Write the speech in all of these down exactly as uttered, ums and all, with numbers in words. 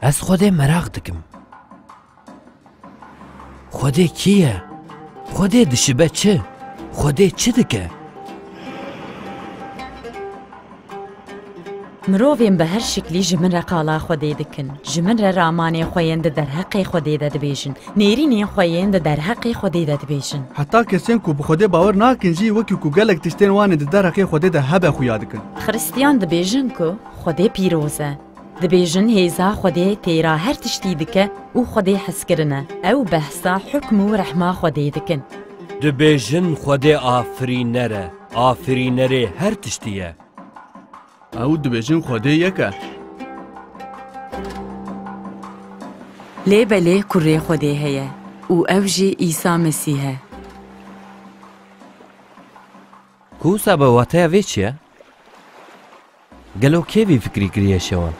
Ez Xwedê meraq dikim. Xwedê kî ye? Xwedê dişibe çi? Xwedê çi dike? Mirovên bi her şiklî ji min re qala Xwedê dikin. Ji min re ramanên xwe yên di derheqê Xwedê de dibêjin. Nêrînên xwe yên di derheqê Xwedê de dibêjin. Heta kesên ku bi Xwedê bawer nakin jî, wekî ku gelek tiştên wan ê di derheqê Xwedê de hebe xuya dikin. Xiristiyan dibêjin ku Xwedê pîroz e. Dibêjin hêza Xwedê têra her tiştî dike û Xwedê hezkirin e. Ew behsa hukm û rehma Xwedê dikin. Dibêjin Xwedê afirîner e, afirînerê her tiştî ye. Ew dibêjin Xwedê yek e. Lê belê kurê Xwedê heye û ew jî Îsa Mesîh e. Ku wisa be wateya vê çi ye? Gelo kê vî fikrî kiriye şewan?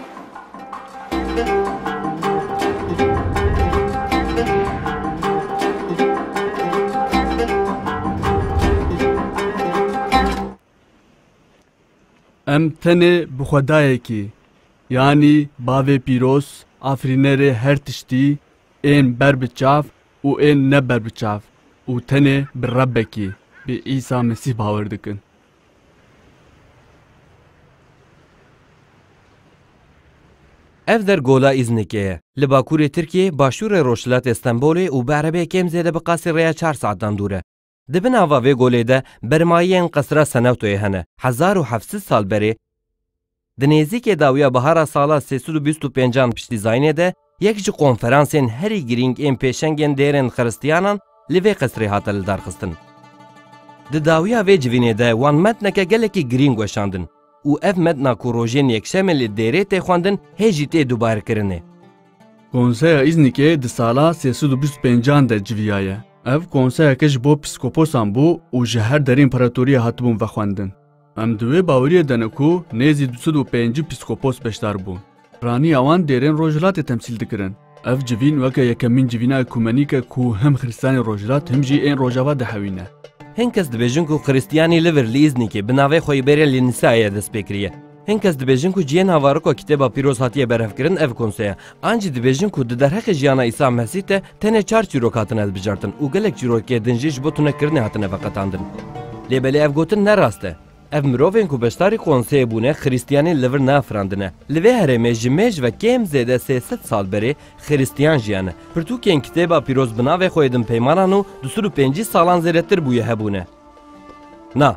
Em tenê bi Xwedayekî, yanî Bavê Pîroz, afirînerê her tiştî, ên ber bi çav û ên ne ber bi çav û tenê bi Rebbekî, bi Îsa Mesîh bawer dikin. Ev der gola Îznikê ye. Li bakurê Tirkiyê, başûrê rojhilatê Stenbolê û bi erebeyê kêm zêde bi qasî rêya çar saetan dûr e. Di bin ava vê golê de bermayiyên qesra Senewtoyê hene. Hezar û heft sed sal berê, di nêzîkê dawiya bihara sala sê sed û bîst û pêncan piştî zayînê de, yek ji konferansên herî girîng ên pêşengên dêrên xiristiyanan li vê qesrê hate lidarxistin. Di dawiya vê civînê de wan metneke gelekî girîng weşandin û ev metna ku rojên yekşemê li dêrê tê xwendin, hê jî tê dubarekirinê. Konseya Îznikê di sala sê sed û bîst û pêncan de civiyaye. Ev konseyeke ji bo pîskoposan bû û ji her derê împaratoriyê hatibûn vexwendin. Em di wê baweriyê de ne ku nêzî du sed û pêncî pîskopos beşdar bûn. Piraniya wan dêrên Rojhilatê temsîl dikirin. Ev civîn weke yekemîn civîna ekumenîk e ku hem Xiristiyanê Rojhilat hem jî ên Rojava dihewîne. Hin kes dibêjin ku Xiristiyanî Liver li Îznikê bi navê xwe yê bêrê li Nîsayê dest pê kiriye. Hin kes dibêjin ku cihê navariko Kitêba Pîroz hatiye berhevkirin ev konseya. An jî dibêjin ku di derheqê jiyana Îsa Mesîh de tenê çar çîrok hatine hilbijartin û gelek çîrokê din jî ji bo tunekirinê hatine veqetandin. Lê belê ev gotin ne rast e. Ev mirovên ku beşdarî konseyê bûne, Xiristiyanê li vir neafirandine. Li vê herêmê ji mêj ve kêm zêde sê sed sal berê Xiristiyan jiyane. Pirtûkên Kitêba Pîroz bi navê xwe yê din peymanan û du sed û pêncî salan zêdetir bûye hebûne. Na,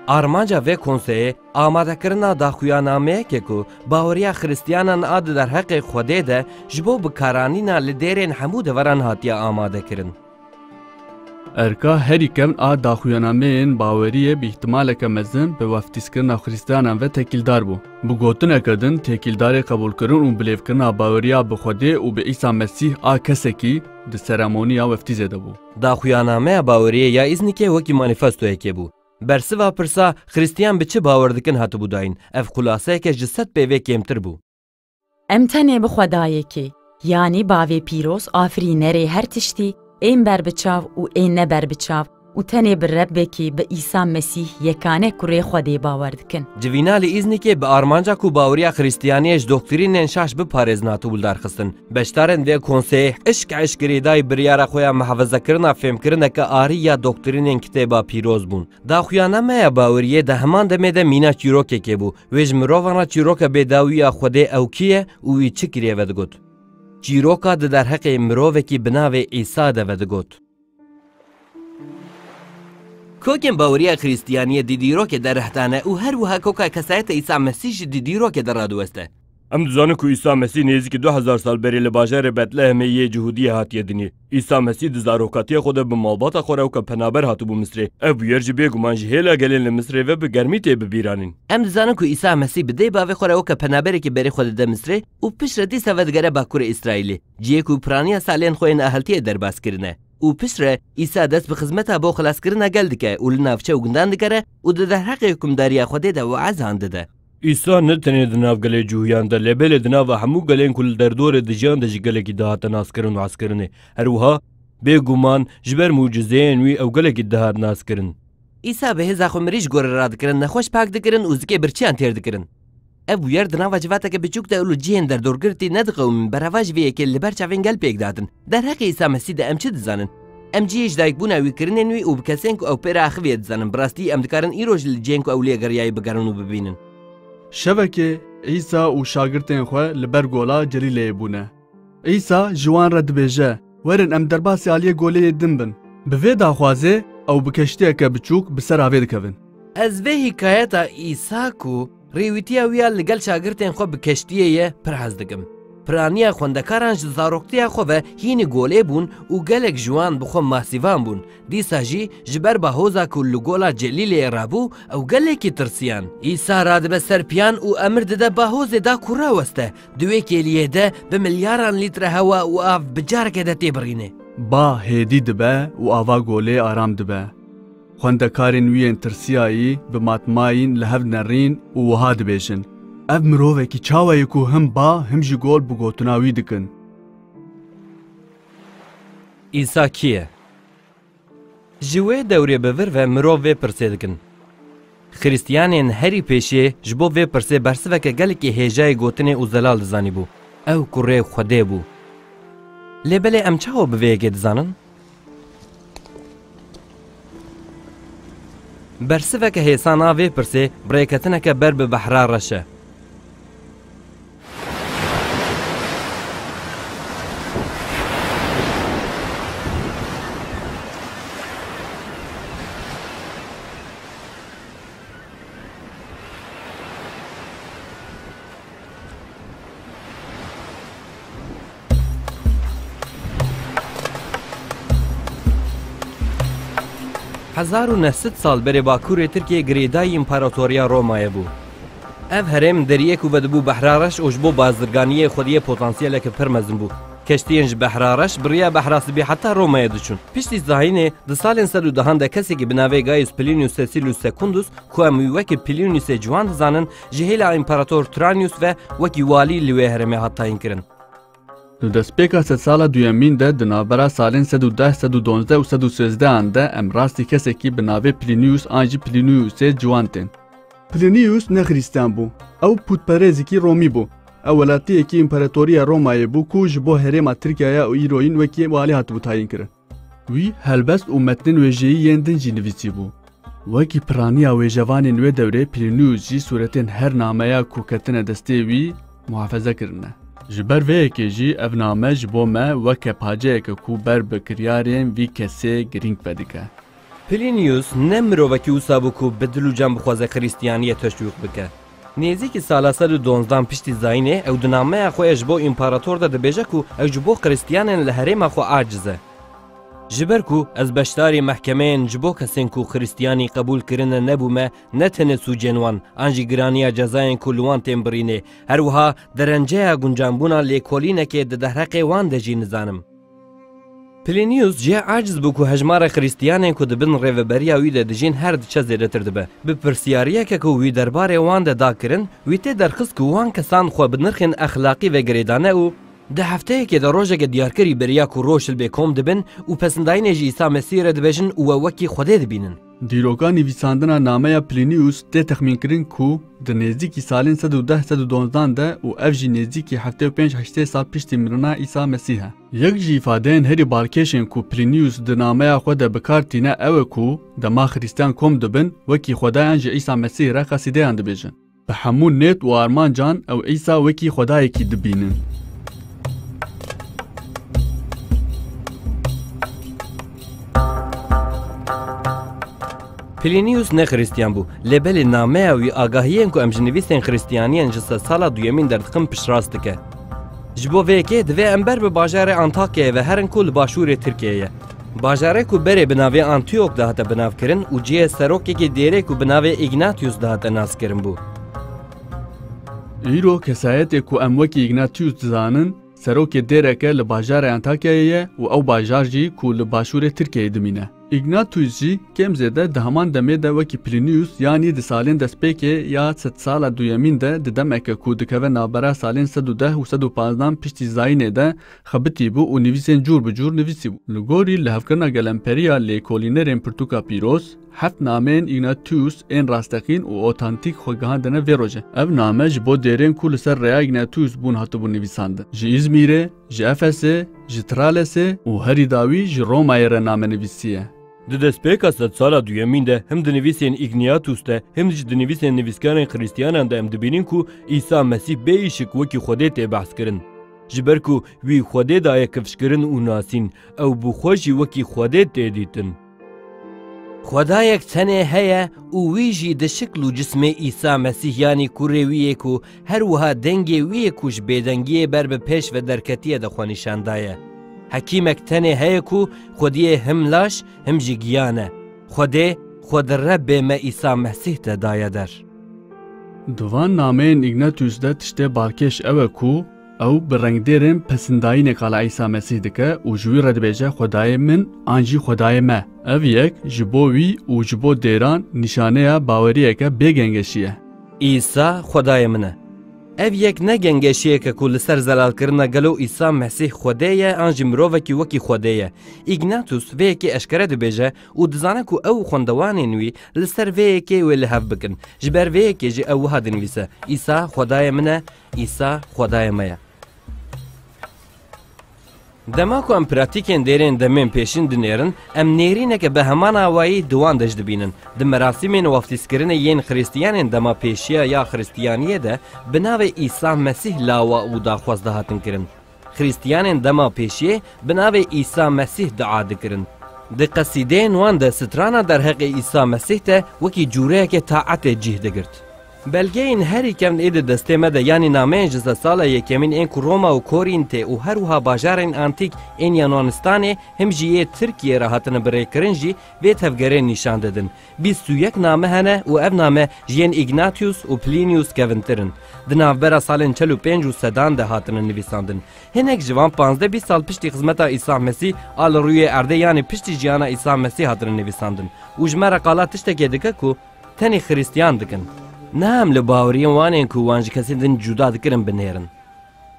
armanca vê konseyê amadekirina daxuyanameyeke ku baweriya Xiristiyanan a di derheqê Xwedê de ji bo bikaranîna li dêrên hemû deveran hatiye amadekirin. Erka herî kevn a daxuyanameyên baweriyê bi îhtimaleke mezin bi weftîzkirina Xiristiyanan ve tekîldar bû. Bi gotineke din, tekîldarê qebûlkirin û bilêvkirina baweriya bi Xwedê û bi Îsa Mesîh a kesekî di seremoniya weftîzê de bû. Daxuyanameya baweriyê ya Îznikê wekî manîfestoyekê bû. Bersiva pirsa Xiristiyan bi çi bawer dikin hatibû dayîn. Ev xulaseyeke ji sed pêvê kêmtir bû. Em tenê bi Xwedayekê, yanî Bavê Pîroz, afirînerê her tiştî, ên ber bi çav û ên ne ber bi çav û tenê bi Rebbekî, bi Îsa Mesîh yekane kurê Xwedê bawer dikin. Civîna li Îznikê bi armanca ku baweriya Xiristiyaniyê ji doktrînên şaş biparêzin hatibû lidarxistin. Beşdarên vê konseyê hişk hişk girêdayî biryara xwe ya mihafezekirina fêmkirineke arî ya doktrînên Kitêba Pîroz bûn. Daxuyanameya baweriyê di heman demê de mîna çîrokekê bû. Wê ji mirovan re çîroka bêdawî ya Xwedê ew kî ye û wî çi kiriye vedigot. Çîroka di derheqê mirovekî bi navê Îsa de vedigot. Kokên baweriya Xiristiyaniyê di dîrokê de rih dane û her wiha koka kesayeta Îsa Mesîh jî di dîrokê de radiweste. Em dizanin ku Îsa Mesîh nêzîkî du hezar sal berê li bajarê Betlehemê yê Cihûdiyê hatiye dinê. Îsa Mesîh di zarokatiya xwe de bi malbata xwe re weke penaber hatibû Misrê. Ev bûyer jî bêguman ji hêla gelên li Misrê ve bi germî tê bibîranîn. Em dizanin ku Îsa Mesîh bi dê bavê xwe re weke penaberekî berê xwe dide Misrê û piştre dîsa vedigere Bakurê Îsraîlê, cihê ku piraniya salên xwe yên aheltiyê derbas kirine. Û piştre Îsa dest bi xizmeta bo xilaskirina gel dike û li navçe û gundan digere û di derheqê hukimdariya Xwedê de weezan dide. Îsa ne tenê di nav gelê Cihûyan de, lê belê di nava hemû gelên ku li derdorê dijiyan de jî gelekî dihate naskirin û hezkirinê. Her wiha, bêguman, ji ber mucizeyên wî ew gelekî dihat naskirin. Îsa bi hêza xwe mirî ji gorê radikirin, nexweş pak dikirin û zikê birçiyan têr dikirin. Ev bûyer di nava civateke biçûk de û li cihên derdorgirtî nediqewimîn, berhev ji vê yekê li ber çavên gel pêk dihatin. Derheqê Îsa Mesîh de em çi dizanin? Em cihê ji dayikbûna wî, kirinên wî û bi kesên ku ew pê re axivî ye dizanin. Bi rastî em dikarin îro jî li cihên ku ew lê geriyayî bigerin û bibînin. Şevekê Îsa û şagirtên xwe li ber gola Celîleyê bûne. Îsa ji wan re dibêje, "Werin em derbasî aliyê goleyê din bin." Bi vê daxwazê ew bi keştiyeke biçûk bi ser avê dikevin. Ez vê hikayeta Îsa ku rêwîtiya wî ya li gel şagirtên xwe bi keştiyê ye, pir hez dikim. Piraniya xwendekaran ji zaroktiya xwe ve hînî golê bûn û gelek ji wan bi xwe masîvan bûn. Dîsa jî ji ber bahoza ku li gola Celîleyê rabû, ew gelekî tirsiyan. Îsa radibe ser piyan û emir dide bahozê da ku raweste. Di wê kêliyê de bi milyaran lître hewa û av bi careke de tê birîne. Ba hêdî dibe û ava golê aram dibe. Xwendekarên wî yên tirsiyayî bi matmayîn li hev dinerîn û wiha dibêjin, "Ev mirovekî çawa ye ku him ba, him jî gol bi gotina wî dikin?" Îsa kî ye? Ji wê dewrê bi vir ve mirov vê pirsê dikin. Xiristiyanên herî pêşiyê ji bo vê pirsê bersiveke gelekî hêjayê gotinê û zelal dizanîbû. Ew kurê Xwedê bû. Lê belê em çawa bi vê yekê dizanin? Bersiveke hêsan a vê pirsê bi rêketineke ber bi behra reş e. Hezar û neh sed sal berê bakurê Tirkiyê girêdayî Împaratoriya Romayê bû. Ev herêm deriyê ku vedibû Behra Reş û ji bo bazirganiyê xwediyê potansiyeleke pir mezin bû. Keştiyên ji Behra Reş bi riya Behra Sibî heta Romayê diçûn. Piştî zayînê di salên sed û dehan de kesekî bi navê Gaius Plinius Cecilius Secundus, ku em wî wekî Pliniusê Ciwan dizanin, ji hêla Împarator Tranius ve wekî walî li wê herêmê hat tayînkirin. Di destpêka sedsala duyemîn de, di navbera salên sed û deh, sed û donzdeh û sed û sêzdeh an de, em rastî kesekî bi navê Plinius an jî Pliniusê Ciwan tên. Plinius ne Xirîstiyan bû. Ew pûtperêzekî Romî bû. Ew welatiyekî Împaratoriya Romayê bû ku ji bo herêma Tirkiyaya û îroyîn wekî walî hatibû tayînkirin. Wî helbest û metnên wêjeyî yên din jî nivîsîbû. Wekî piraniya wêjevanên wê dewrê, Plinius jî sûretên her nameya ku ketine destê wî muhafeze kirine. Ji ber vê yekê jî ev name ji bo me weke paceyeke ku ber bi kiryarên vî kesê girîng vedike. Plinius ne mirovekî wisa bû ku bi dil û can bixwaze Xiristiyaniyê teşwîq bike. Nêzîkî sala sed û donzdan piştî zayînê ew di nameya xwe ya ji bo împarator de dibêje ku ew ji bo Xiristiyanên li herêma xwe aciz e. Ji ber ku ez beşdarî mehkemeyên ji bo kesên ku Xiristiyanî qebûl kirine nebûme, ne tenê sûcên wan, an jî giraniya cezayên ku li wan tên birînê, her wiha derenceya guncanbûna lêkolînekê di derheqê wan de jî nizanim. Plinius jê aciz bû ku hejmara Xiristiyanên ku di bin rêveberiya wî de dijîn her diçe zêdetir dibe. Bi pirsiyariyeke ku wî derbarê wan de da kirin, wî tê derxist ku wan kesan xwe bi nirxên exlaqî ve girêdane û di hefteyekê de rojeke diyarkirî beriya ku roj hilbê kom dibin û pesindayînê ji Îsa Mesîhê re dibêjin û we wekî Xwedê dibînin. Dîroka nivîsandina nameya Plinius tê texmînkirin ku di nêzîkî salên sed û deh sed û donzdan de û ev jî nêzîkî heftê û pênc heştê sal piştî mirina Îsa Mesîh e. Yek ji îfadeyên herî balkêş ên ku Plinius di nameya xwe de bi kar tîne ew e ku dema Xirîstiyan kom dibin, wekî Xwedayan ji Îsa Mesîh re qesîdeyan dibêjin. Bi hemû nêt û armancan ew Îsa wekî Xwedayekî dibînin. Plinius ne Xiristiyan bû, lê belê nameya wî agahiyên ku em ji nivîsên Xiristiyaniyên ji sedsala duyemîn derdixin piştrast dike. Ji bo vê yekê divê em ber bi bajarê Antakyayê ve herin ku li başûrê Tirkiyeyê ye. Bajarê ku berê bi navê Antiyok dihate binavkirin û cihê serokekî dêrê ku bi navê Ignatius dihate naskirin bû. Îro kesayetê ku em wekî Ignatius dizanin, serokê dêreke li bajarê Antakyayê ye û ew bajar jî ku li başûrê Tirkiyeyê dimîne. Ignatius jî kêm zêde di heman demê de wekî Plinius, yanî di salên destpêkê ya sedsala duyemîn de, di demeke ku dikeve navbera salên sed û deh û sed û panzdeh piştî zayînê de, xebitî bû û nivîsên cûr bi cûr nivîsî bû. Li gorî lihevkirina gelemperiya lêkolînerên pirtûka pîroz, heft nameyên Ignatius ên rasteqîn û otantîk xwe gihandine vê rojê. Ev name ji bo dêrên ku li ser rêya Ignatius bûn hatibûn nivîsandin. Ji Îzmîrê, ji Efesê, ji Tralesê û herî dawî ji Romayê re name nivîsiye. Di destpêka sedsala duyemîn de him di nivîsên Ignatius de, him jî di nivîsên nivîskarên Xristiyanan de em dibînin ku Îsa Mesîh bê îşik wekî Xwedê tê behs kirin. Ji ber ku wî Xwedê daye kifşkirin û nasîn, ew bi xwe jî wekî Xwedê tê dîtin. Xwedayek tenê heye û wî jî di şikl û cismê Îsa Mesîh, yanî kurê wî yê ku her wiha dengê wî yê ku ji bêdengiyê ber bi pêş ve derketiye, de xwe nîşan daye. Hekîmek tenê heye ku xwediyê him laş, him jî giyan e. Xwedê xwe di Rebbê me Îsa Mesîh de daye der. Di van nameyên Ignatius de tiştê balkêş ew e ku ew bi rengdêrên pesindayînê qala Îsa Mesîh dike û ji wî re dibêje, Xwedayê min an jî Xwedayê me. Ev yek ji bo wî û ji bo dêran nîşaneya baweriyeke bê gengeşî ye. Îsa Xwedayê min e. Ev yek ne gengeşiyek e ku li ser zelalkirina gelo Îsa Mesîh Xwedê ye an jî mirovekî wekî Xwedê ye. Ignatius vê yekê eşkere dibêje û dizane ku ew û xwendewanên wî li ser vê yekê wê li hev bikin. Ji ber vê yekê jî ew wiha dinivîse, Îsa Xwedayê min e, Îsa Xwedayê me ye. Dema ku em pratîkên dêrên demên pêşîn dinêrin, em nêrîneke bi heman awayî di wan de jî dibînin. Di merasîmên waftîzkirinê yên Xristiyanên dema pêşiya ya Xristiyaniyê de bi navê Îsa Mesîh lawa û daxwaz dihatin kirin. Xristiyanên dema pêşiyê bi navê Îsa Mesîh dua dikirin. Di qesîdeyên wan de strana derheqê Îsa Mesîh de wekî cûreyeke taetê cih digirt. Belgeyên herî kevn ê di destê me de, yanî nameyên ji sedsala yekemîn ên ku Roma û Korîntê û her wiha bajarên antîk ên Yunanistanê him jî yê Tirkiyê re hatine birêkirin jî vê tevgerê nîşan didin. Bîst û yek name hene û ev name ji yên Ignatius û Plinius kevintir in. Di navbera salên çel û pênc û sedan de hatine nivîsandin. Hinek ji van panzdeh bîst sal piştî xizmeta Îsa Mesîh a li rûyê erdê, yanî piştî jiyana Îsa Mesîh hatine nivîsandin û ji me re qala tiştekê dike ku tenê Xiristiyan dikin. Ne em li baweriyên wan ên ku wan ji kesên din cuda dikirin binêrin.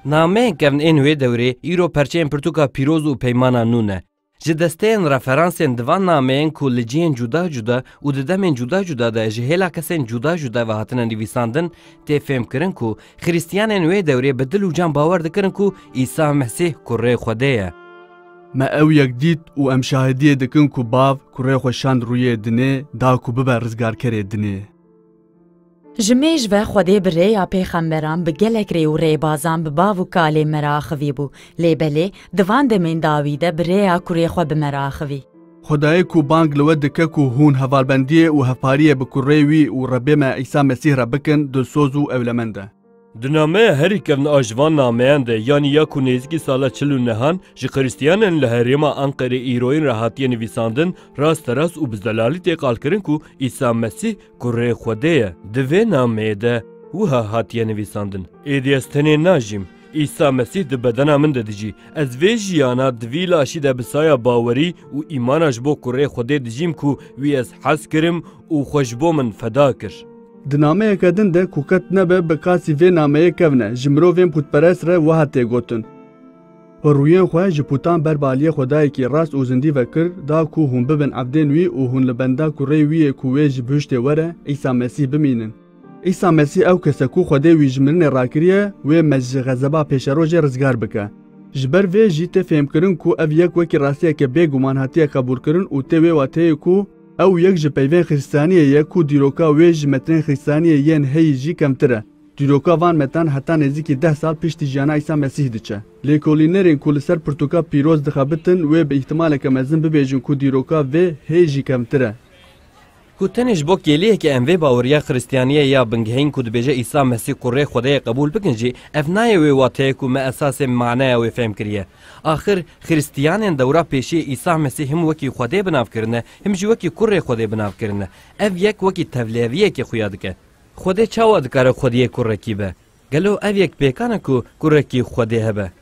Nameyên kevn ên wê dewrê îro perçeyên pirtûka pîroz û peymana nû ne. Ji desteyên referansên di van nameyên ku li cihên cuda cuda û di demên cuda cuda de ji hêla kesên cuda cuda ve hatine nivîsandin, tê fêmkirin ku Xiristiyanên wê dewrê bi dil û can bawer dikirin ku Îsa Mesîh kurê Xwedê ye. Me ew yek dît û em şahidiyê dikin ku Bav kurê xwe şand rûyê dinê, da ku bibe rizgarkerê dinê. Ji mêj ve Xwedê bi rêya pêxemberan, bi gelek rê û rêbazan bi bav û kalê me re axivî bû. Lê belê, di van demên dawî de bi rêya kurê xwe bi me re axivî. Xwedayê ku bang li we dike ku hûn hevalbendiyê û hevpariyê bi kurê wî û Rebê me Îsa Mesîh re bikin, dilsoz û ewlemend e. Di nameya herî kevn a ji van nameyan de, yanî ya ku nêzîkî sala çil û nehan ji Xiristiyanên li herêma Enqerê îroyîn re hatiye nivîsandin, rasterast û bi zelalî tê qalkirin ku Îsa Mesîh kurê Xwedê ye. Di vê nameyê de wiha hatiye nivîsandin, Êdî ez tenê najîm, Îsa Mesîh di bedena min de dijî. Ez vê jiyana di vî laşî de bi saya bawerî û îmana ji bo kurê Xwedê dijîm ku wî ez hez kirim û xwe ji bo min feda kir. Di nameyeke din de ku qet nebe bi qasî vê nameyê kevne, ji mirovên pûtperest re wiha tê gotin, Xwe rûyên xwe ji pûtan ber bi aliyê Xwedayekî rast û zindî ve kir, da ku hûn bibin evdên wî û hûn li benda kurê wî yê ku wê ji bihiştê were, Îsa Mesîh bimînin. Îsa Mesîh ew kes e ku Xwedê wî ji mirinê rakiriye, wê me ji xezeba pêşerojê rizgar bike. Ji ber vê jî tê fêmkirin ku ev yek wekî rastiyeke bêguman hatiye qebûlkirin û tê wê wateyê ku ew yek ji peyvên Xiristiyaniyê ye ku dîroka wê ji metinên Xiristiyaniyê yên heyî jî kevtir e. Dîroka van metan heta nêzîkî deh sal piştî jiyana Îsa Mesîh diçe. Lêkolînerên ku li ser pirtûka pîroz dixebitin, wê bi îhtimaleke mezin bibêjin ku dîroka vê hê jî kevtir e. Ku tenê ji bo kêliyeke em vê baweriya Xiristiyaniyê ya bingehîn ku dibêje Îsa Mesîh kurê Xwedê ye qebûl bikin jî, ev nayê wê wateyê ku me esasê maneya wê fêm kiriye. Axir, Xiristiyanên dewra pêşiyê Îsa Mesîh him wekî Xwedê bi nav kirine, him jî wekî kurê Xwedê bi nav kirine. Ev yek wekî tevliheviyekê xuya dike. Xwedê çawa dikare Xwediyê kurekî be? Gelo ev yek pêkan e ku kurekî Xwedê hebe?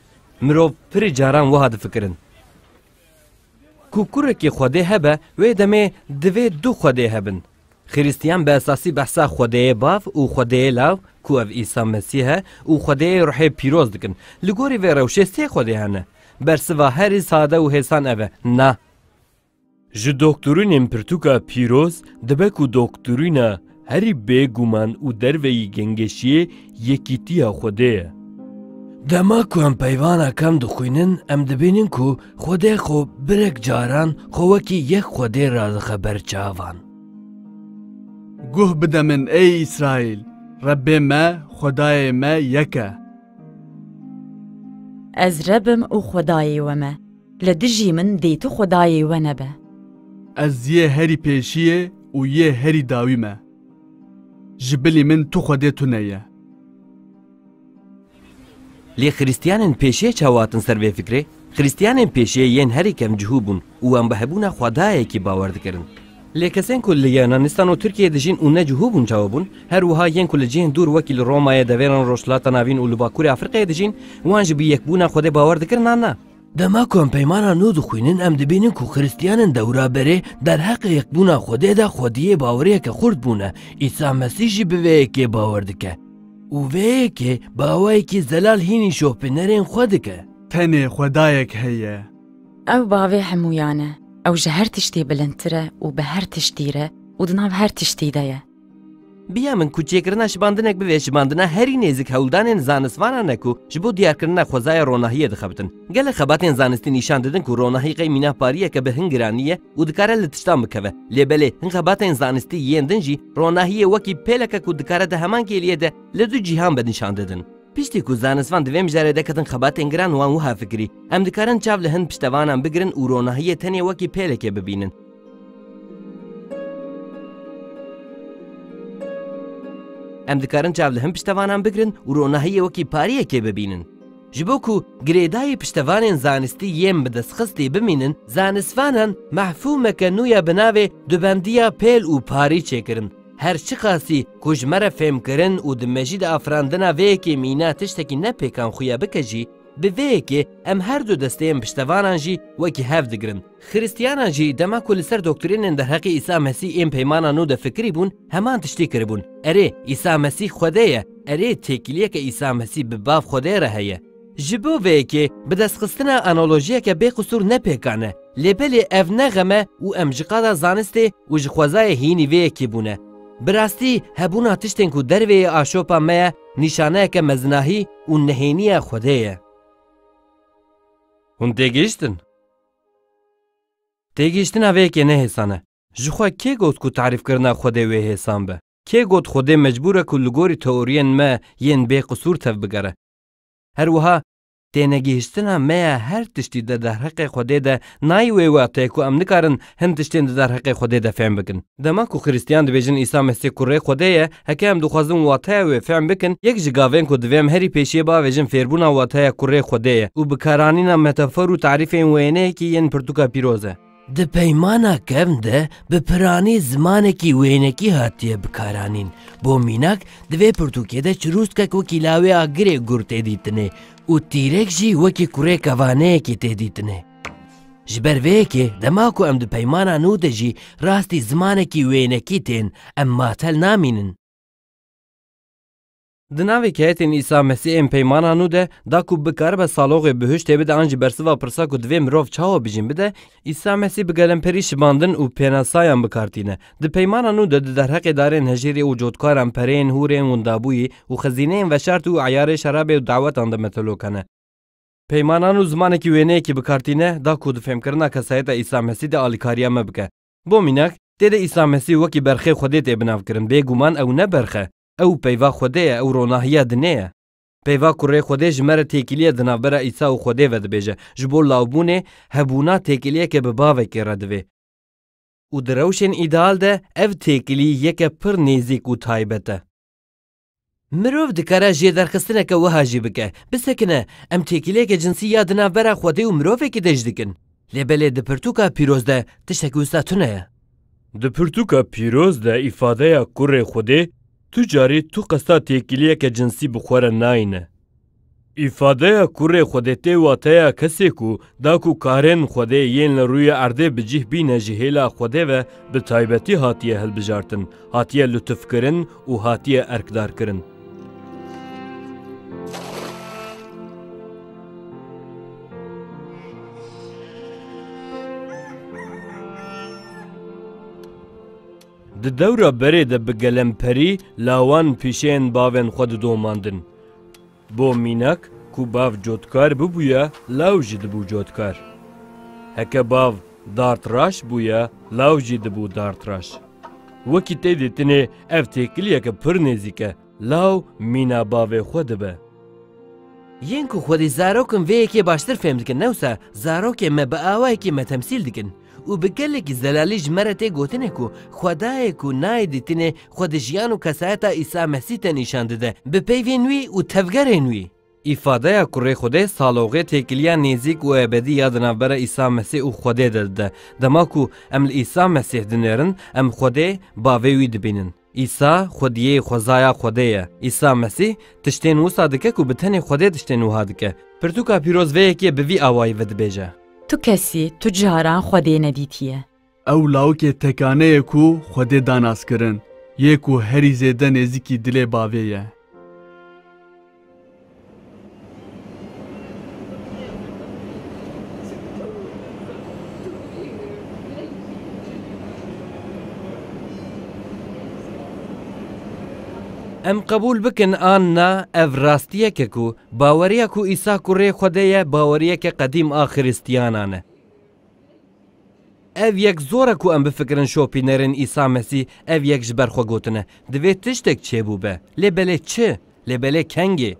Mirov pirî caran wiha difikirin. Ku kurekî Xwedê hebe, wê demê divê du Xwedê hebin. Xiristiyan bi esasî behsa Xwedêyê Bav û Xwedêyê Law, ku ev Îsa Mesîh e, û Xwedêyê Ruhê Pîroz dikin. Li gorî vê rewşê sê Xwedê hene. Bersiva herî sade û hêsan ev e: Na. Ji doktorînên pirtûka pîroz dibe ku doktorîna herî bêguman û derveyî gengeşiyê yekîtiya Xwedê ye. Dema ku em peyvana kem dixwînin, em dibînin ku Xwedê xwe birek caran xwe wekî yek Xwedê radixe ber çavan. Guh bide min, ey Îsraîl, Rebbê me, Xwedayê me yek e. Ez Reb im û Xwedayê we me. Li dijî min dê tu Xwedayê we nebe. Ez yê herî pêşiyê û yê herî dawî me. Ji bilî min tu Xwedê tune ye. Lê Xiristiyanên pêşiyê çawa hatin ser vê fikrê? Xiristiyanên pêşiyê yên herî kevncihû bûn û em bi hebûna Xwedayekî bawer dikirin. Lê kesên ku li Yunanistan û Tirkiyeyê dijîn û necihû bûn çawa bûn? Her wiha yên ku li cihên dûr wekî li Romayê, deverên Rojhilata Navîn û li Bakurê Afrîkayê dijîn, wan jî bi yekbûna Xwedê bawer dikirin an na? Dema ku em Peymana Nû dixwînin, em dibînin ku Xiristiyanên dewraberê derheqê yekbûna Xwedê de xwediyê baweriyeke xurt bûne. Îsa Mesîh jî bi vê yekê bawer dike. Û vê yekê bi awayekî zelal hînî şopînerên xwe dike. Tenê Xwedayek heye. Ew bavê hemûyan e. Ew ji her tiştî bilindtir e û bi her tiştî re û di nav her tiştî de ye. Biya min ku çêkirina şibandinek bivê, şibandina herî nêzik hewldanên zanistvanan e ku ji bo diyarkirina xwezaya ronahiyê dixebitin. Gelek xebatên zanistî nîşan didin ku ronahî qey mîna pariyeke bi hin giranî ye û dikare li tiştan bikeve. Lê belê hin xebatên zanistî yên din jî ronahiyê wekî pêleke ku dikare di heman kêliyê de li du cîhan be nîşan didin. Piştî ku zanistvan di vê mijarê de ketin xebatên giran, wan wiha fikirî: Em dikarin çav li hin piştevanan bigirin û ronahiyê tenê wekî pêlekê bibînin. Em dikarin çav li hin piştevanan bigirin û ronahiyê wekî pariyekê bibînin. Ji bo ku girêdayî piştevanên zanistî yên bidestxistî bimînin, zanistvanan mefhûmeke nû ya bi navê dubendiya pêl û parî çêkirin. Her çiqasî ku ji me re fêmkirin û di mejî de afirandina vê yekê mîna tiştekî ne pêkan xuya bike jî, bi vê yekê em her du desteyên piştevanan jî wekî hev digirin. Xiristiyanan jî dema ku li ser doktrînên derheqê Îsa Mesîh ên Peymana Nû de fikirî bûn, heman tiştî kiribûn. Erê, Îsa Mesîh Xwedê ye. Erê, têkiliyeke Îsa Mesîh bi Bav Xwedê re heye. Ji bo vê yekê bidestxistina analojiyeke bêqisûr ne pêkan e. Lê belê ev ne xem e û em ji qada zanistê û ji xwezayê hînî vê yekê bûne. Bi rastî hebûna tiştên ku derveyê aşopa me ye, nîşaneyeke mezinahî û nehêniya Xwedê ye. Hûn têgihiştin? Têgihiştina vê yekê ne hêsan e. Ji xwe kê got ku tarîfkirina Xwedê wê hêsan be? Kê got Xwedê mecbûr e ku li gorî teoriyên me yên bêqisûr tevbigere? Her wiha, tênegihiştina me ya her tiştî di derheqê Xwedê de nayê wê wateyê ku em nikarin hin tiştên di derheqê Xwedê de fêm bikin. Dema ku Xiristiyan dibêjin Îsa Mesîh Kurê Xwedê ye, heke em dixwazin wateya wê fêm bikin, yek ji gavên ku divê em herî pêşiyê bavêjin fêrbûna wateya Kurê Xwedê ye û bikaranîna metafor û tarîfên wêneyekî yên pirtûka pîroz e. Di Peymana Kevn de bi piranî zimanekî wênekî hatiye bikaranîn. Bo mînak, di vê pirtûkê de çirûskek wekî lawê agirê gur tê dîtinê û tîrek jî wekî kurê kevaneyekê tê dîtinê. Ji ber vê yekê, dema ku em di Peymana Nû de jî rastî zimanekî wênekî tên, em matel namînin. Di nav hikayetên Îsa Mesîh ên Peymana Nû de, da ku bikaribe saloxê bihuştê bide an jî bersiva pirsa ku divê mirov çawa bijîn bide, Îsa Mesîh bi gelemperî şibandin û pênasayan bi kar tîne. Di Peymana Nû de di derheqê darên hejêrê û cotkaran, pereyên hûr ên windabûyî û xezîneyên veşartî û eyarê şerabê û dawetan de metelo kene. Peymana Nû zimanekî wêneyekî bi kar tîne, da ku di fêmkirina kesayeta Îsa Mesîh de alîkariya me bike. Bo mînak, tê de Îsa Mesîh wekî berxê Xwedê tê binavkirin. Bêguman ew ne berx e. Ew peyva Xwedê ye, ew ronahiya dinê ye. Peyva Kurê Xwedê ji me re têkiliyê di navbera Îsa û Xwedê ve dibêje. Ji bo lawbûnê, hebûna têkiliyeke bi bavekê re divê. Û di rewşên îdeal de ev têkilî yeke pir nêzîk û taybet e. Mirov dikare jêderxistineke wiha jî bike. Bisekine, em têkiliyeke cinsî ya di navbera Xwedê û mirovekî de jî dikin. Lê belê di pirtûka pîroz de tiştekî wisa tune ye. Di pirtûka pîroz de îfadeya Kurê Xwedê tu carî tu qesta têkiliyeke cinsî bi xwe re nayîne. Îfadeya kurê Xwedê tê wateya kesê ku da ku karên Xwedê yên li rûyê erdê bi cih bîne ji hêla Xwedê ve bi taybetî hatiye hilbijartin, hatiye lutufkirin û hatiye erkdarkirin. Di dewra berê de bi gelemperî lawan pîşeyên bavên xwe didomandin. Bo mînak, ku bav cotkar bibûye, law jî dibû cotkar. Heke bav dartraş bûye, law jî dibû dartraş. Wekî tê dîtinê ev têkiliyeke pir nêzîk e, law mîna bavê xwe dibe. Yên ku xwedî zarok in vê yekê baştir fêm dikin, ne wisa zarokên me bi awayekî me temsîl dikin. Û bi gelekî zelalî ji me re tê gotinê ku Xwedayê ku nayê dîtinê xwe di jiyan û kesayeta Îsa Mesîh de nîşan dide, bi peyvên wî û tevgerên wî. Îfadeya kurê Xwedê saloxê têkiliya nêzîk û ebedî ya di navbera Îsa Mesîh û Xwedê de dide. Dema ku em li Îsa Mesîh dinêrin, em Xwedê bavê wî dibînin. Îsa xwediyê xwezaya Xwedê ye. Îsa Mesîh tiştên wisa dike ku bi tenê Xwedê tiştên wiha dike. Pirtûka pîroz vê yekê bi vî awayî vedibêje. Tu kesî, tu caran Xwedê nedîtiye. Ew lawikê tekane ye ku Xwedê da naskirin, yê ku herî zêde nêzîkî dilê bavê ye. Em qebûl bikin an na, ev rastiyeke ku baweriya ku Îsa kurê Xwedê ye, baweriyeke qedîm a Xiristiyanan e. Ev yek zor e ku em bifikirin şopînerên Îsa Mesîh ev yek ji ber xwe gotine. Divê tiştek çêbûbe. Lê belê çi? Lê belê kengê?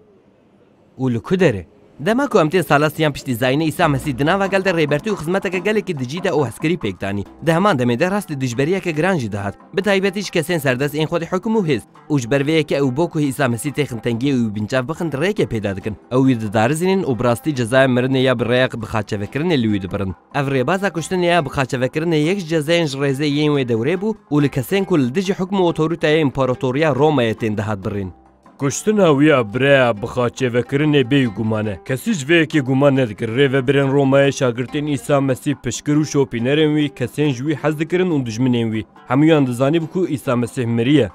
Û li ku derê? Dema ku em tên sala siyan piştî zayînê Îsa Mesîh, di nava gel de rêbertî û xizmeteke gelekî di cî de û hezkirî pêk danî. Di heman demê de rast li dijberiyeke giran jî dihat. Bi taybetî ji kesên serdest ên xwedî hukm û hêz. Û ji ber vê yekê ew bo ku Îsa Mesîh têxin tengiyê û wî binçav bixin, rêyekê peyda dikin. Ew wî didarizînin û bi rastî cezaya mirinê ya bi rêya bixaçevekirinê li wî dibirin. Ev rêbaza kuştinê ya bixaçevekirinê yek ji cezayên ji rêzê yên wê dewrê bû û li kesên ku li dijî hukm û otorîteya împaratoriya Romayê tên dihat birîn. Kuştina wî ya bi rêya bixaçevekirinê bêyî guman e. Kesî ji vê yekê guman nedikir. Rêvebirên Romayê şagirtên Îsa Mesîh, piştgir û şopînerên wî, kesên ji wî hez dikirin û dijminên wî. Hemûyan dizanîbû ku Îsa Mesîh miriye.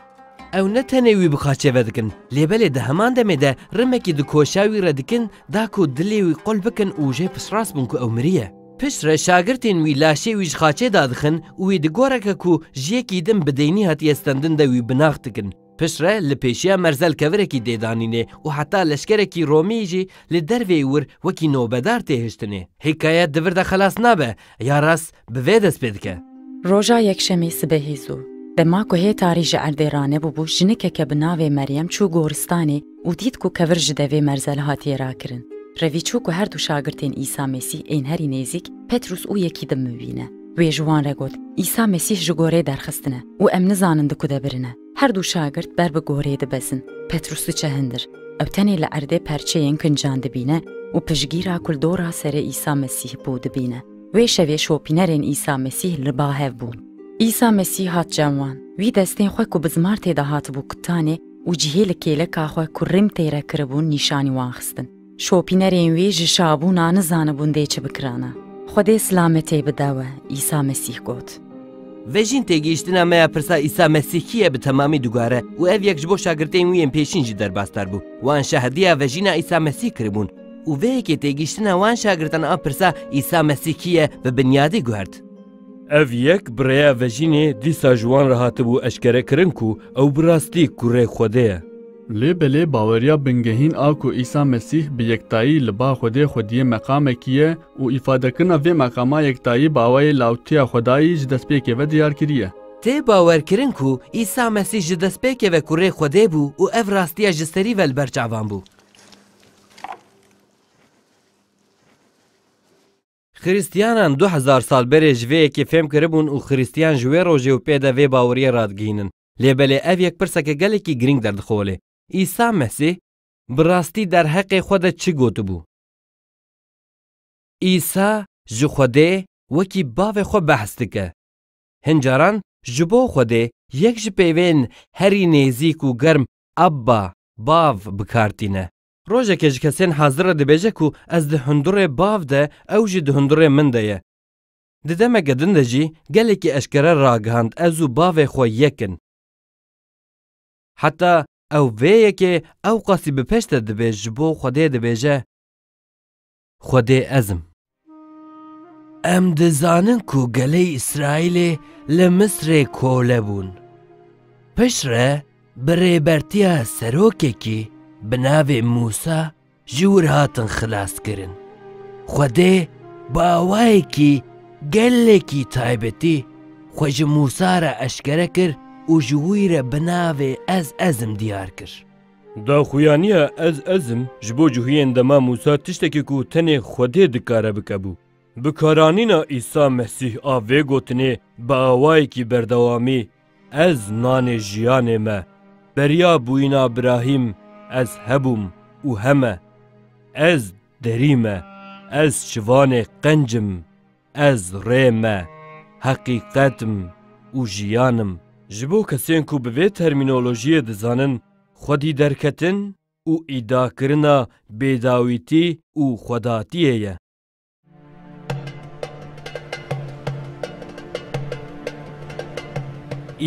Ew ne tenê wî bi xaçê vedikin, lê belê di heman demê de rimekî di koşa wî re dikin, da ku dilê wî qul bikin û jê piştrast bûn ku ew miriye. Piştre şagirtên wî laşê wî ji xaçê dadixin û wî di goreke ku ji yekî din bi deynî hatiye stendin de wî binax dikin. Piştre li pêşiya merzel kevirekî dê danînê û heta leşkerekî Romî jî li derveyî wir wekî nobedar tê hiştinê. Hîkayet di vir de xelas nabe, ya rast bi vê dest pê dike. Roja yekşemê sibehê zû, dema ku hê tarî ji erdê ranebûbû, jinikeke bi navê Meryem çû goristanê û dît ku kevir ji devê merzel hatiye rakirin. Revî çû ku her du şagirtên Îsa Mesîh ên herî nêzîk, Petrûs û yekî din bibîne. Wê ji wan re got, Îsa Mesîh ji gorê derxistine û em nizanin di ku de birine. Her du şagirt ber bi gorê dibezin. Petrûs diçe hindir. Ew tenê li erdê perçeyên kincan dibîne û piştgîra ku li dora serê Îsa Mesîh bû dibîne. Wê şevê şopînerên Îsa Mesîh li ba hev bûn. Îsa Mesîh hat cem wan. Wî destên xwe ku bizmar tê de hatibû kutanê û cihê li kêleka xwe ku rîm tê re kiribûn nîşanî wan xistin. Şopînerên wî ji şabûna nizanibûn dê çi bikirana. Xwedê silametê bide we, Îsa Mesîh got. Vejîn têgihiştina me ya pirsa Îsa Mesîh kî ye bi temamî diguhere û ev yek ji bo şagirtên wî yên pêşîn jî derbasdar bû. Wan şahdiya vejîna Îsa Mesîh kiribûn û vê yekê têgihiştina wan şagirtan a pirsa Îsa Mesîh kî ye bi binyadî guhert. Ev yek bi rêya vejînê dîsa ji wan re hatibû eşkerekirin ku ew bi rastî kurê Xwedê ye. Lê belê baweriya bingehîn a ku Îsa Mesîh bi yektayî li ba Xwedê xwediyê meqamekî ye û îfadekirina vê meqama yektayî bi awayê lawtiya Xwedayî ji destpêkê ve diyar kiriye. Tê bawerkirin ku Îsa Mesîh ji destpêkê ve kurê Xwedê bû û ev rastiya ji serî ve li ber çavan bû. Xiristiyanan du hezar sal berê ji vê yekê fêm kiribûn û Xiristiyan ji wê rojê û pê de vê baweriyê radigihînin. Lê belê ev yek pirseke gelekî girîng derdixole. Îsa Mesîh bi rastî derheqê xwe de çi gotibû? Îsa ji Xwedê wekî bavê xwe behs dike. Hin caran ji bo Xwedê yek ji peyvên herî nêzîk û germ Abba, Bav, bi kar tîne. Rojekê ji kesên hazir re dibêje ku ez di hundurê Bav de, ew jî di hundurê min de ye. Di demeke din de jî gelekî eşkere ragihand ez û Bavê xwe yek in. Heta ew vê yekê ew qasî bi pêş de dibê ji bo Xwedê dibêje, Xwedê ez im. Em dizanin ku gelê Îsraîlê li Misrê kole bûn. Piştre bi rêbertiya serokekî bi navê Mûsa ji wir hatin xilaskirin. Xwedê bi awayekî gelekî taybetî xwe ji Mûsa re eşkere kir û ji wî re bi navê Ez Ez im diyar kir. Daxuyaniya Ez Ez im ji bo cihûyên dema Mûsa tiştekî ku tenê Xwedê dikare bike bû. Bikaranîna Îsa Mesîh a vê gotinê bi awayekî berdewamî, Ez nanê jiyanê me, beriya bûyîna Birahîm, Ez hebûm û heme, Ez derî me, Ez şivanê qenc im, Ez rê me, heqîqet im û jiyan im. Ji bo kesên ku bi vê termînolojiyê dizanin, xwedî derketin û îdiakirina bêdawîtî û xwedatiyê ye.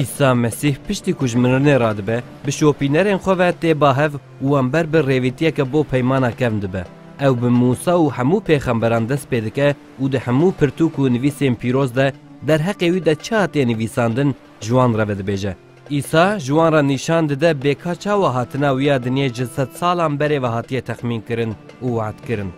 Îsa Mesîh piştî ku ji mirinê radibe, bi şopînerên xwe ve tê ba hev û wan ber bi rêvîtiyeke bo peymana kevn dibe. Ew bi Mûsa û hemû pêxemberan dest pê dike û di hemû pirtûk û nivîsên pîroz de derheqê wî de çi hatiye nivîsandin, ji wan re ve dibêje. Îsa ji wan re nîşan dide bêka çawa hatina wî ya dinyê ji sedsalan berê ve hatiye texmînkirin û wehdkirin.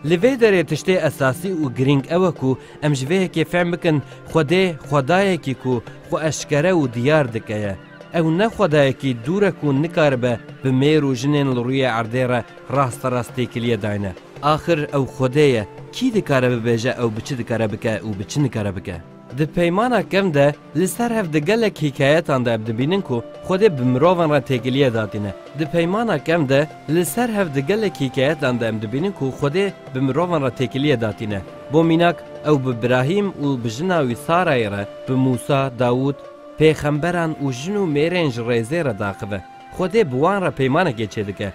Li vê derê tiştê esasî û girîng ew e ku em ji vê yekê fehm bikin, Xwedê, Xwedayekî ku xwe eşkere û diyar dike ye. Ew ne Xwedayekî dûr e ku nikaribe bi mêr û jinên li rûyê erdê re rasterast têkiliyê dayne. Axir ew Xwedê ye, kî dikare bibêje ew bi çi dikare bike û bi çi nikare bike? Di Peymana Kevn de li ser hev di gelek hîkayetan de em dibînin ku Xwedê bi mirovan re têkiliyê datîne. Di Peymana Kevn de li ser hev di gelek hîkayetan de em dibînin ku Xwedê bi mirovan re têkiliyê datîne. Bo mînak, ew bi Birahîm û bi jina wî Sarayê re, bi Mûsa, Dawûd, pêxemberan û jin û mêrên ji rêzê re daxive. Xwedê bi wan re peymanekê çêdike.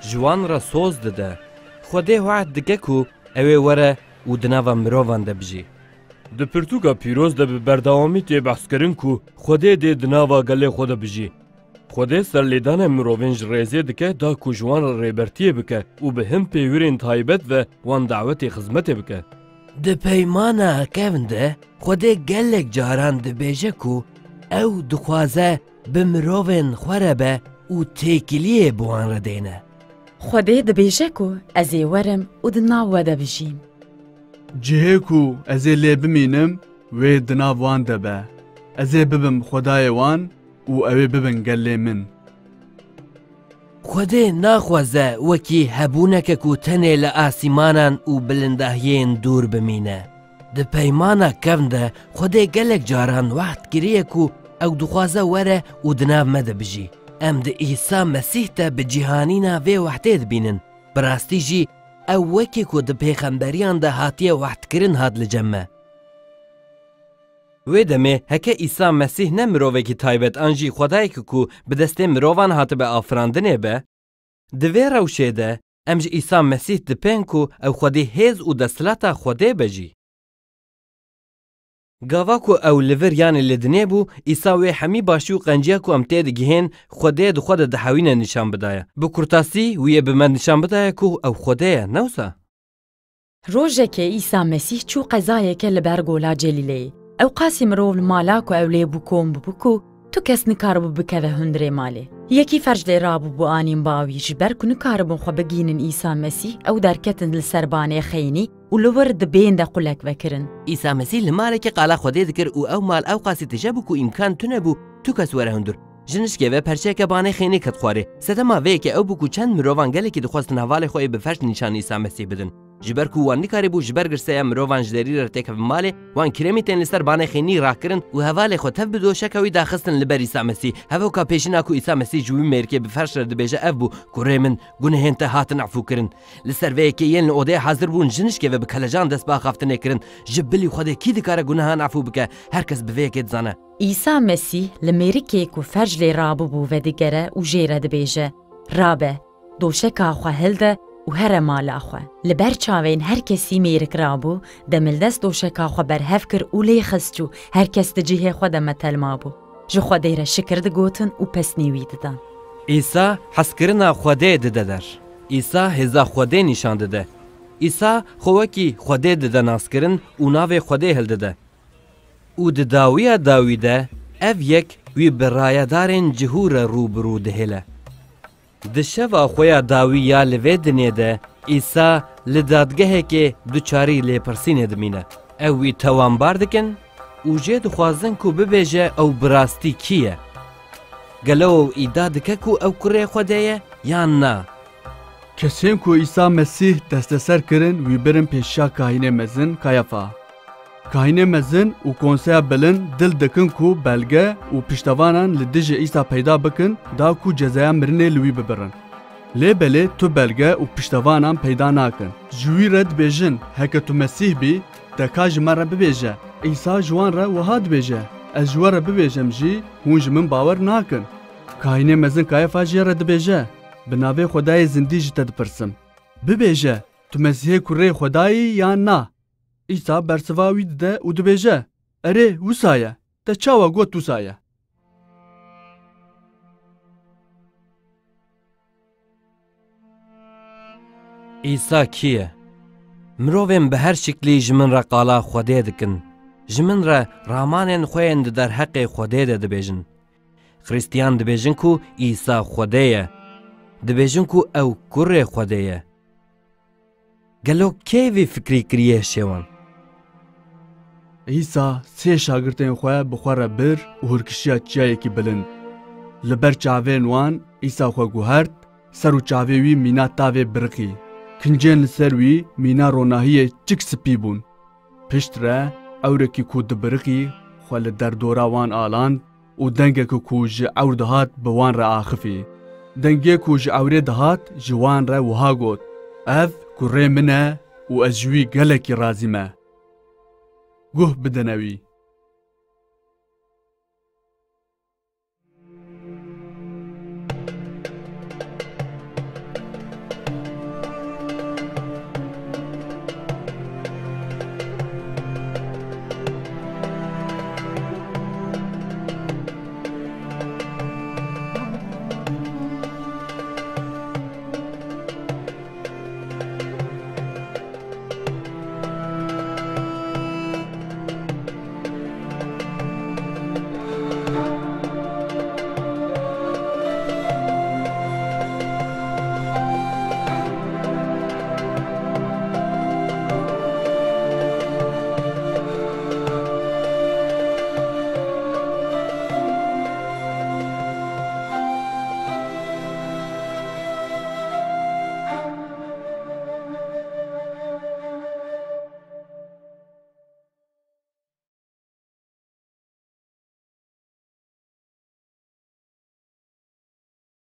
Ji wan re soz dide. Xwedê wehd dike ku ew ê were û di nava mirovan de bijî. Di pirtûka pîroz de bi berdewamî tê behskirin ku Xwedê dê di nava gelê xwe de bijî. Xwedê serlêdanê mirovên ji rêzê dike da ku ji wan re rêbertiyê bike û bi hin pêwirên taybet ve wan dawetê xizmetê bike. Di Peymana Kevn de Xwedê gelek caran dibêje ku ew dixwaze bi mirovên xwe re be û têkiliyê bi wan re dêne. Xwedê dibêje ku ez ê werim û di nav we de bijîm. Cihê ku ez ê lê bimînim, wê di nav wan de be. Ez ê bibim Xwedayê wan û ew ê bibin gelê min. Xwedê naxwaze wekî hebûneke ku tenê li asîmanan û bilindahiyên dûr bimîne. Di Peymana Kevn de Xwedê gelek caran wehd kiriye ku ew dixwaze were û di nav me de bijî. Em di Îsa Mesîh de bi cîhanîna vê wehdê dibînin. Bi rastî jî ew wekî ku di pêxemberiyan de hatiye wehdkirin hat li cem me. Wê demê heke Îsa Mesîh ne mirovekî taybet an jî Xwedayekî ku bi destê mirovan hatibe afirandinê be, di vê rewşê de em ji Îsa Mesîh dipên ku ew xwedî hêz û desthilata Xwedê be jî. Gava ku ew li vir yanî li dinê bû, Îsa wê hemî başî û qenciya ku em tê digihên Xwedê di xwe de dihewîne nîşan bidaye. Bi kurtasî wî yê bi me nîşan bidaye ku ew Xwedê ye, ne wisa? Rojekê Îsa Mesîh çû qezayeke li ber gola Celîleyê. Ew qasî mirov li mala ku ew lê bû kom bûbû ku tu kes nikaribû bikeve hundirê malê. Yekî ferc lê rabûbû anîn ba wî, ji ber ku nikaribûn xwe bigihînin Îsa Mesîh, ew derketin li ser banê xeynî û li wir di bên de qulek vekirin. Îsa Mesîh li malekê qala Xwedê dikir û ew mal ew qasî tije bû ku îmkan tune bû tu kes were hundir. Ji nişkê ve perçeyeke banê xeynî ket xwarê. Sedema vê yekê ew bû ku çend mirovan gelekî dixwestin hevalê xwe yê bi ferç nîşan Îsa Mesîh bidin. Ji ber ku wan nikarîbû ji ber girseya mirovan ji derî re têkevin malê, wan kirêmî tên li ser banê xeynî rakirin û hevalê xwe tev bi doşeka wî daxistin li ber Îsa Mesîh. Hevoka pêşîna ku Îsa Mesîh ji wî mêrikê bi ferç re dibêje ev bû, Kurê min, gunehên te hatin efûkirin. Li ser vê yekê yên li odeyê hazir bûn ji nişkê ve bi kelecan dest bi axaftinê kirin. Ji bilî Xwedê kî dikare gunehan efû bike? Her kes bi vê yekê dizane. Îsa Mesîh li mêrikê ku ferc lê rabûbû vedigere û jê re dibêje, Rabe, Doşeka xwe hilde û here mala xwe. Li ber çavên her kesî mêrik rabû, demildest doşeka xwe berhev kir û lê xist çû, her kes di cihê xwe de metel mabû. Ji Xwedê re şikir digotin û pesnê wî didan. Îsa hezkirina Xwedê dide der. Îsa hêza Xwedê nîşan dide. Îsa xwe wekî Xwedê dide naskirin û navê Xwedê hildide. Û di dawiya dawî de ev yek wî bi rayedarên cihû re rû bi rû dihêle. Di şeva xwe ya dawî ya li vê dinê de Îsa li dadgehekê duçarî lêpirsînê dimîne. Ew wî tewanbar dikin û jê dixwazin ku bibêje ew bi rastî kî ye. Gelo ew îdia dike ku ew kurê Xwedê ye yan na? Kesên ku Îsa Mesîh desteser kirin wî birin pêşiya kahînê mezin Kayafa. Kahînê mezin û konseya bilind dil dikin ku belge û piştevanan li dijî Îsa peyda bikin da ku cezaya mirinê li wî bibirin. Lê belê tu belge û piştevanan peyda nakin. Ji wî re dibêjin, heke tu Mesîh bî, te ka ji me re bibêje. Îsa ji wan re wiha dibêje, ez ji we re bibêjem jî, hûn ji min bawer nakin. Kahînê mezin Kayafa jê re dibêje, bi navê Xwedayê zindî ji te dipirsim. Bibêje, tu Mesîhê kurê Xwedayî yan na? Îsa bersiva wî dide û dibêje, erê, wisa ye. Te çawa got wisa ye? Îsa kî ye? Mirovên bi her şiklî ji min re qala Xwedê dikin. Ji min re ramanên xwe yên di derheqê Xwedê de dibêjin. Xristiyan dibêjin ku Îsa Xwedê ye. Dibêjin ku ew kurê Xwedê ye. Gelo kê vî fikrî kiriye şêwan? Îsa sê şagirtên xwe bi xwe re bir û hurkişiya çiyayekî bilind. Li ber çavên wan Îsa xwe guhert, ser û çavê wî mîna tavê biriqî. Kincên li ser wî mîna ronahiyê çik spî bûn. Piştre ewrekî ku dibiriqî xwe li derdora wan aland û dengeke ku ji ewr dihat bi wan re axifî. Dengê ku ji ewrê dihat ji wan re wiha got, ev kurê min e û ez ji wî gelekî razî me. Guh bidine wî.